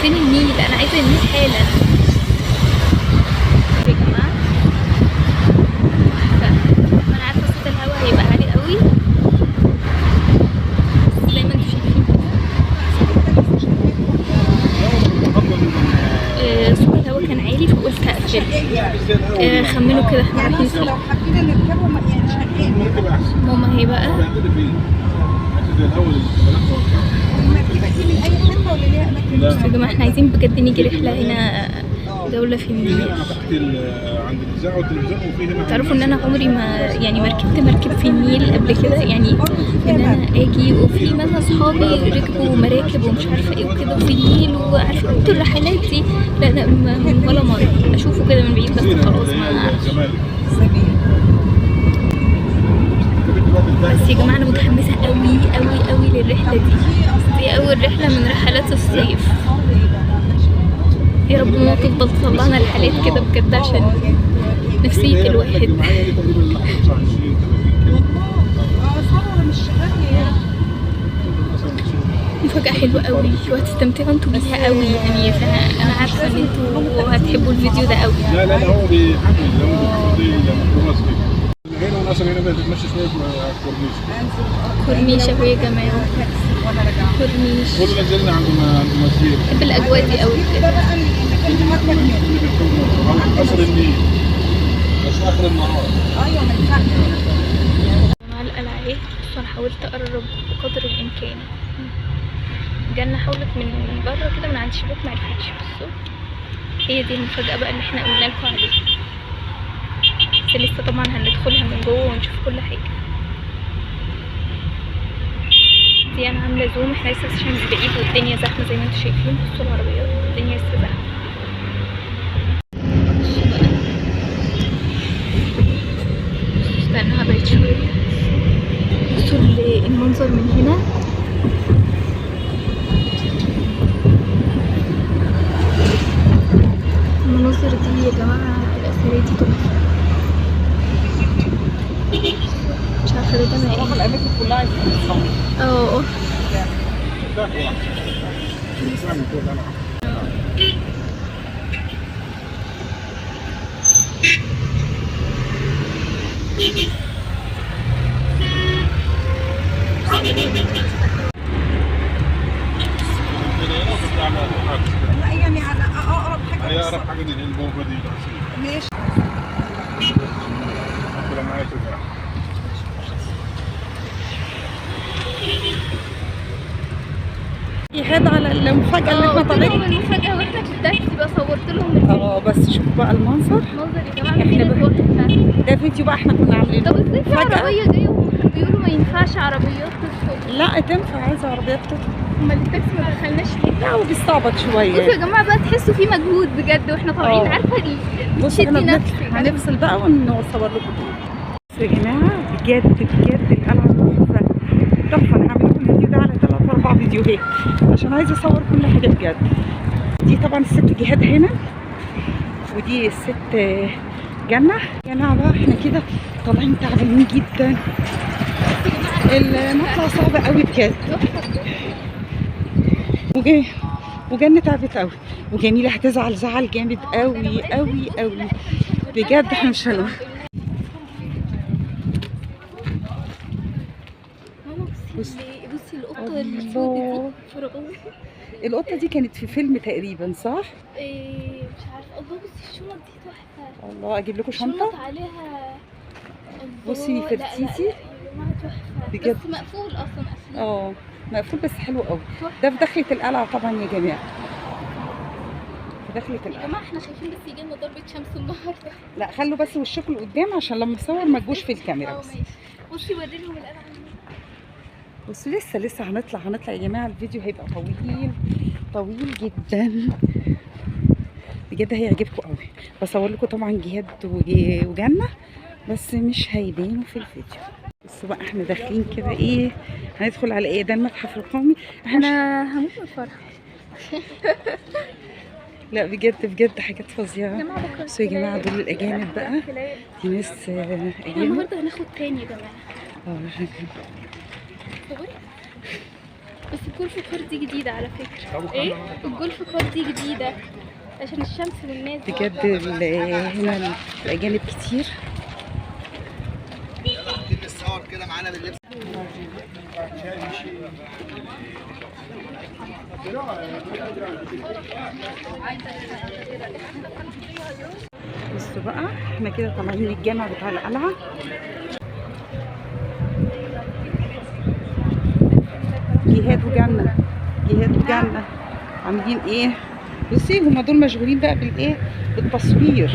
فين النيل؟ انا عايزه النيل حالا يا جماعة. تحفة. انا عارفه صوت الهوا هيبقى عالي قوي، بس زي ما انتم شايفين كده صوت الهوا كان عالي فقلت اقفل. خمنوا كده احنا رايحين فين. لو حبينا نركبه يعني شغال. ماما هي بقى المركبة دي من اي حتة ولا ليها اماكن؟ بصوا يا جماعة احنا عايزين بجد نيجي رحله هنا، جولة في النيل. عند الاذاعة والتلفزيون، وفي هنا تعرفوا ان انا عمري ما يعني ما ركبت مركب في النيل قبل كده، يعني ان انا اجي وفي مثلا صحابي ركبوا مراكب ومش عارفه ايه وكده في النيل، وعارفين انتوا الرحلات دي. لا لا، ولا مرة اشوفه كده من بعيد بس خلاص. ما الزمالك. بس يا جماعة انا متحمسة قوي قوي قوي للرحلة دي. دي اول رحله من رحلات الصيف. يا رب ما تفضل تطلعنا رحلات كده بجد عشان نفسية الواحد. معايا دي تقريبا 25 30 كيلو. اه مش غالية يعني. مفاجأة حلوة قوي وهتستمتعوا انتوا بيها قوي يعني، فانا عارفة ان انتوا هتحبوا الفيديو ده قوي. لا لا لا، هو بيحمل، هو زي الميكروباص كده. هنا مثلا هنا بتتمشى شوية في الكورنيش. كورنيش اهو يا جماعة، كورنيش. كله نزلنا عند مسجد. بحب الأجواء دي قوي ده بجد. بقى المكان اللي هركب منه. اللي بيركبوا قصر النيل بس اخر النهار. ايوه ما ينفعش. مع القلعة اهي. بصوا انا حاولت اقرب بقدر الامكان. جنة حاولت من بره كده من عند الشباك معرفتش. بصوا هي دي المفاجأة بقى اللي احنا قلنا لكم عليها، بس لسه طبعا هندخلها من جوه ونشوف كل حاجة. دي انا عاملة زوم، احنا لسه عشان بعيد والدنيا زحمة زي ما انتم شايفين. بصوا العربيات الدنيا لسه زحمة. بصوا بقى، استنى هبعد شوية. بصوا المنظر من هنا. المناظر دي يا جماعة الأثرية دي تحفة. مش عارفة ده جامع ايه. الاماكن كلها عايزه تتصور. اه لا يعني على اقرب حاجة. هي اقرب حاجة دي البوابة دي الرئيسية. ماشي. كلها معايا كده. يهاد على المفاجاة اللي احنا قلت لهم طالعين. المفاجأة واحنا في التاكسي بقى صورت لهم الفيديو. بس شوفوا بقى المنظر. المنظر يا جماعة احنا مدينة بقى- تحفة. ده فيديو بقى احنا كنا عاملينه. طب ازاي في فجأة. عربية جاية وبيقولوا ما ينفعش عربيات تدخل؟ لا تنفع، عايزه عربيات تدخل. امال التاكسي ما دخلناش ليه؟ لا هو بيستعبط بصوا شوية. يا جماعة بقى تحسوا في مجهود بجد واحنا طالعين، عارفة بصوا بتشدي احنا نفسك. هنفصل بقى ونصور لكم تاني. بصوا يا جماعة بجد بجد القلعة تحفة تحفة. انا هعمل لكم الفيديو ده على 3 4 فيديوهات عشان عايزه اصور كل حاجة بجد. دي طبعا الست جهاد هنا، ودي الست جنة. يا جماعة بقى احنا كده طالعين تعبانين جدا، المطلع صعب قوي بجد. وجنة تعبت قوي، وجميلة هتزعل زعل جامد قوي قوي قوي بجد. احنا مش هنقول. ماما بصي بصي القطة السوداء دي فرعون. القطة دي كانت في فيلم تقريبا صح؟ ايه مش عارفة. الله بصي الشنط دي تحفة. الله اجيب لكم شنط شنطة. عليها. بصي الله، لا، لا، نفرتيتي. لا، يا جماعة تحفة. بجد. بس مقفول اصلا قافلين. مقفول بس حلو قوي. ده في دخلة القلعة طبعا يا جماعة. في دخلة يا القلعة. جماعة احنا خايفين بس يجي لنا ضربة شمس النهارده. لا خلوا بس وشكم لقدام عشان لما اصور ما تجوش في الكاميرا بس. ماشي. بصي وري لهم القلعة. بصوا لسه هنطلع يا جماعة. الفيديو هيبقى طويل طويل جدا بجد، هيعجبكم قوي. بصور لكم طبعا جهاد وجنة بس مش هيبانوا في الفيديو. بصوا بقى احنا داخلين كده ايه، هندخل على ايه؟ ده المتحف القومي. انا هموت من الفرحة. لا بجد بجد حاجات فظيعة. بصوا يا جماعة دول الاجانب بقى، دي ناس اجانب. النهارده هناخد تاني يا جماعة. بس ال golf car دي جديدة على فكرة. ايه ال golf car دي جديدة عشان الشمس والناس. بجد هنا الاجانب كتير. كده معانا باللبس. بصوا بقى احنا كده طالعين الجامع بتاع القلعة. جهاد وجنه، جهاد وجنه عاملين ايه؟ بصي هما دول مشغولين بقى بالايه؟ بالتصوير.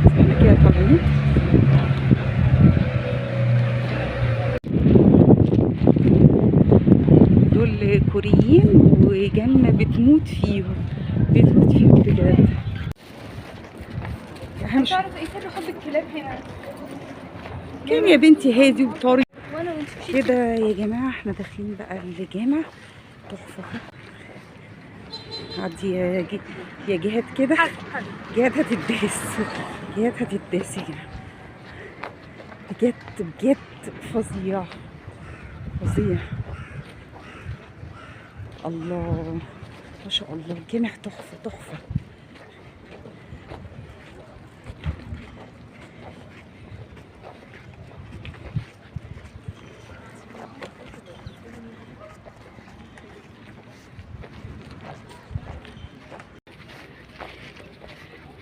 احنا كده طالعين. دول كوريين وجنة بتموت فيهم، بتموت فيهم بجد. مش عارفه ايه سر حب الكلاب هنا. كان يا بنتي هادي وطري كده. يا جماعة احنا داخلين بقى الجامع تحفة. عدي يا جهاد كده، جهاد هتداس، جهاد هتداس يا جماعة بجد بجد فظيع فظيع. الله ما شاء الله الجامع تحفة تحفة.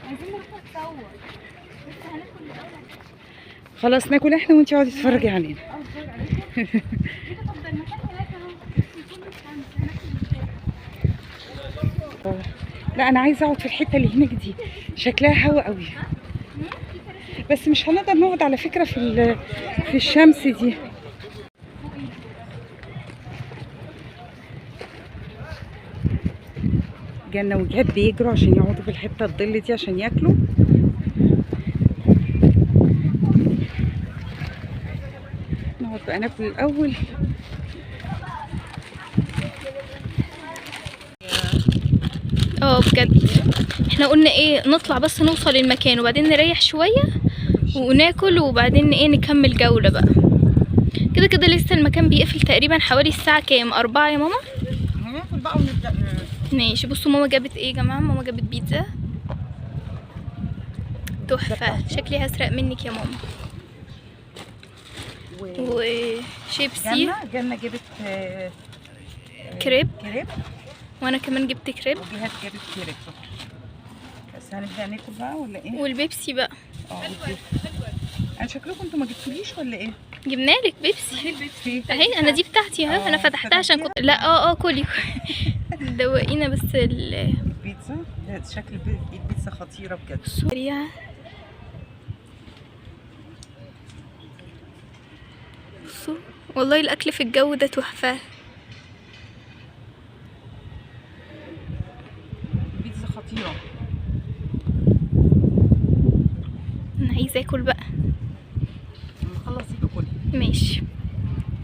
عايزين نروح نتصور بس هناكل الاول. خلاص ناكل احنا وانتي اقعدي تتفرجي علينا. اتفرج عليكم كده. طب ده المكان هناك اهو، بس لا انا عايزه اقعد في الحتة اللي هناك دي، شكلها هوا قوي. بس مش هنقدر نقعد على فكرة في الشمس دي. جنة وجهاد بيجروا عشان يقعدوا في الحتة الظل دي عشان ياكلوا. نقعد بقى ناكل الاول. اه بجد احنا قلنا ايه، نطلع بس نوصل المكان وبعدين نريح شوية وناكل وبعدين ايه نكمل جولة بقى. كده كده لسه المكان بيقفل تقريبا حوالي الساعة كام؟ 4 يا ماما. هناكل بقى ونبدا. ماشي. بصوا ماما جابت ايه يا جماعة؟ ماما جابت بيتزا تحفة، شكلي هسرق منك يا ماما. وشيبسي. جنة جابت كريب، وانا كمان جبت كريب، وجهاد جابت كريب. بس هنبدا ناكل بقى ولا ايه؟ والبيبسي بقى. انا شكلكم انتوا ما جبتوليش ولا ايه؟ جبنا لك بيبسي اهي، انا دي بتاعتي اهي، انا فتحتها عشان كنت لا كلي. دوقينا بس البيتزا. ده شكل البيتزا خطيرة بجد. سوريا. بصوا والله الاكل في الجو ده تحفة. البيتزا خطيرة. انا عايزه اكل بقى. نخلص يبقى كلي. ماشي.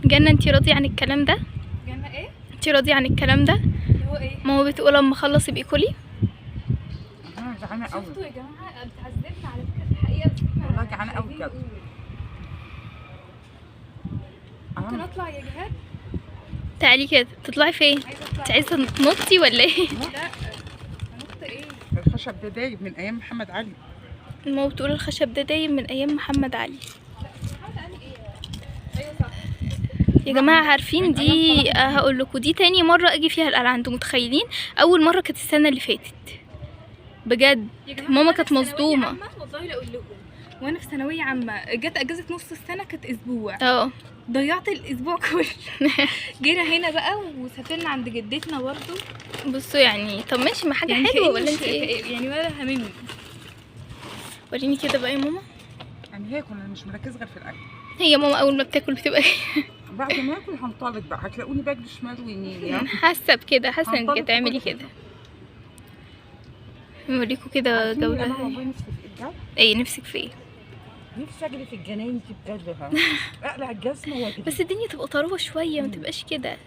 جنة انتي راضية عن الكلام ده؟ جنة ايه؟ انتي راضية عن الكلام ده؟ اللي هو ايه؟ ماما بتقول اما اخلص يبقي كلي. انا جعانة قوي. شفتوا يا جماعة بتعذبنا على فكرة في الحقيقة. والله جعانة قوي بجد. ممكن اطلع يا جهاد؟ تعالي كده. تطلعي فين؟ انت عايزه تنطي ولا ايه؟ لا هنط ايه؟ الخشب ده دايب من ايام محمد علي. ماما بتقول الخشب ده دايب من ايام محمد علي. يا جماعة عارفين دي هقول لكم دي تاني مرة اجي فيها القلعة، انتوا متخيلين؟ اول مرة كانت السنة اللي فاتت بجد ماما كانت مصدومة. والله لا اقول لكم، وانا في ثانوية عامة جت اجازه نص السنة كانت اسبوع، ضيعت الاسبوع كله. جينا هنا بقى وسافرنا عند جدتنا برضه. بصوا يعني طب ماشي، ما حاجة يعني حلوة ولا انت ايه يعني؟ ولا هممني. وريني كده بقى يا ماما. انا هاكل، انا مش مركزه غير في الاكل. هي ماما اول ما بتاكل بتبقى بعد ما اكل هنطلق بقى، هتلاقوني باكل شمال ويمين يعني. حاسه بكده، حاسه انك هتعملي كده. نوريكم كده جولة. انا والله نفسي في ايه؟ ايه نفسك في ايه؟ نفسي اجري في الجناين دي بجد. اقلع الجزمة واجري. بس الدنيا تبقى طروه شوية، ما تبقاش كده.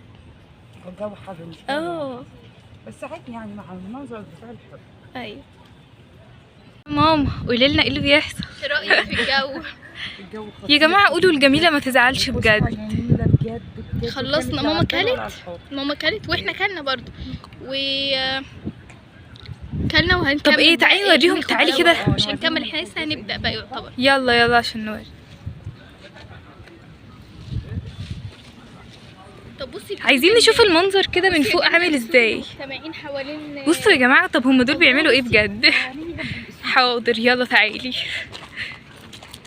الجو حر مش بس عادي يعني مع المنظر بتاع الحر. ايوه ماما قولي لنا ايه اللي بيحصل؟ ايه رايك في الجو؟ الجو خطير يا جماعة قولوا الجميلة ما تزعلش بجد. جميلة بجد بجد. خلصنا، وكانت لا ماما على البال ولا كلت. على الحوض. ماما كلت واحنا كلنا برضو، و كلنا وهنكمل. طب ايه، تعالي بقى نوريهم، ناخد تعالي بقى. كده. مش هنكمل احنا لسه هنبدأ بقى يعتبر. يلا يلا عشان نوري. طب بصي عايزين نشوف المنظر كده من فوق عامل ازاي. مجتمعين حوالين. بصوا يا جماعة، طب هم دول بيعملوا ايه بجد؟ حاضر يلا تعالي.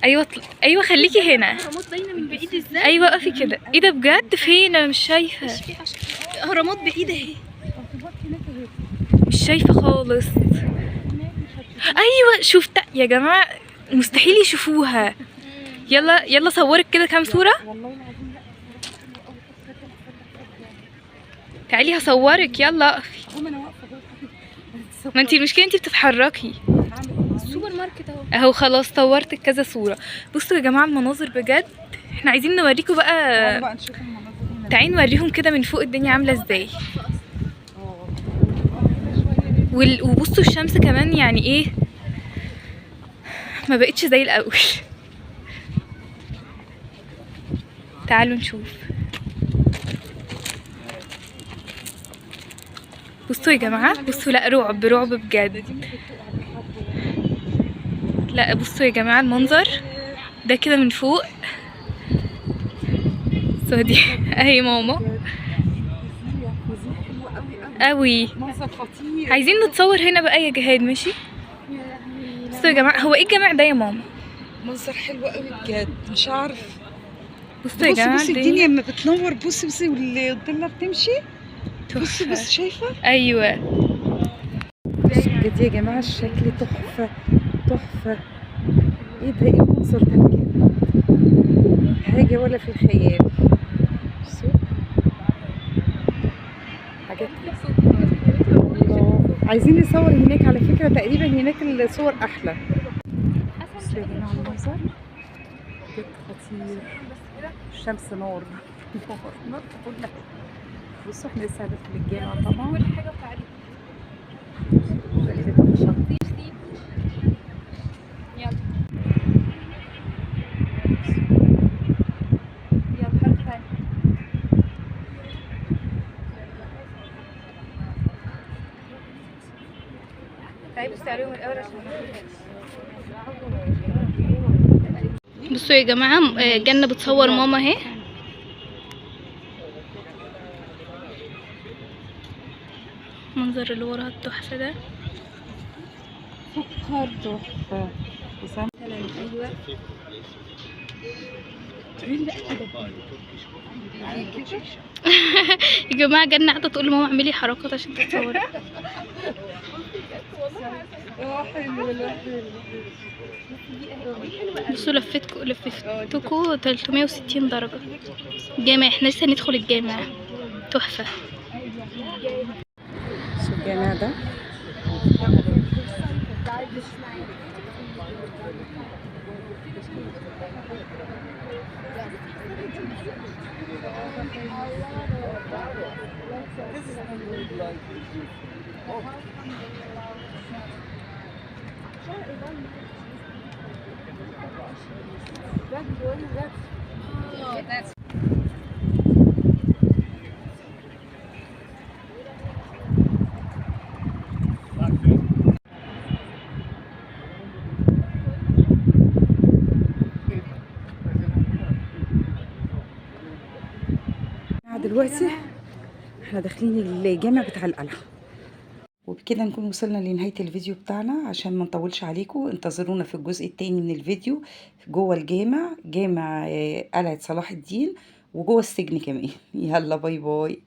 ايوه ايوه خليكي هنا. اهرامات باينة من بعيد ازاي. ايوه اقفي كده. ايه ده بجد؟ فين؟ انا مش شايفه، اهرامات بعيدة اهي. مش شايفه خالص. ايوه شفت يا جماعة، مستحيل يشوفوها. يلا يلا صورك كده كام صوره. تعالي هصورك، يلا اقفي. ما انتي المشكلة انتي بتتحركي. السوبر ماركت اهو. اهو خلاص صورتك كذا صوره. بصوا يا جماعة المناظر بجد، احنا عايزين نوريكم بقى. بقى نشوف المناظر هنا. تعالي نوريهم كده من فوق الدنيا عامله ازاي. وبصوا الشمس كمان، يعني ايه ما بقتش زي الاول. تعالوا نشوف. بصوا يا جماعة، بصوا، لا رعب رعب بجد. لا بصوا يا جماعة المنظر ده كده من فوق. بصوا دي اهي ماما قوي. منظر خطير. عايزين نتصور هنا بقى يا جهاد، ماشي؟ بصوا يا جماعة، هو ايه الجامع ده يا ماما؟ منظر حلو قوي بجد، مش عارفه. بصوا يا بصي جماعة بصي الدنيا لما بتنور، بصي بصي والضله بتمشي. بصي بصي شايفه؟ ايوه بصوا بجد يا جماعة الشكل تحفة تحفة. ايه ده؟ ايه المنظر ده بجد؟ حاجة ولا في الخيال. بصوا حاجات. عايزين نصور هناك على فكرة، تقريبا هناك الصور احلى. بصوا يا جماعة المنظر بجد خطير. الشمس نار نار نار في كل حتة. بصوا احنا لسه هندخل الجامع طبعا. كل حاجة وتعالي. يلا يلا حركة تانية. تعالي بصي عليهم الأول عشان ما ناخدهاش. بصوا يا جماعة، جنة بتصور ماما اهي. المنظر اللي وراها التحفة ده. سكر تحفة. ايوه يا جماعة جنة قاعدة تقول لماما اعملي حركات عشان تتصوري. بصوا لفتكوا 360 درجة. جامع، احنا لسه هندخل الجامع. تحفة. شو الجامع ده؟ دلوقتي احنا داخلين الجامع بتاع القلعة. وبكده نكون وصلنا لنهاية الفيديو بتاعنا. عشان ما نطولش عليكم انتظرونا في الجزء التاني من الفيديو جوه الجامع، جامع قلعة صلاح الدين، وجوه السجن كمان. يلا bye bye.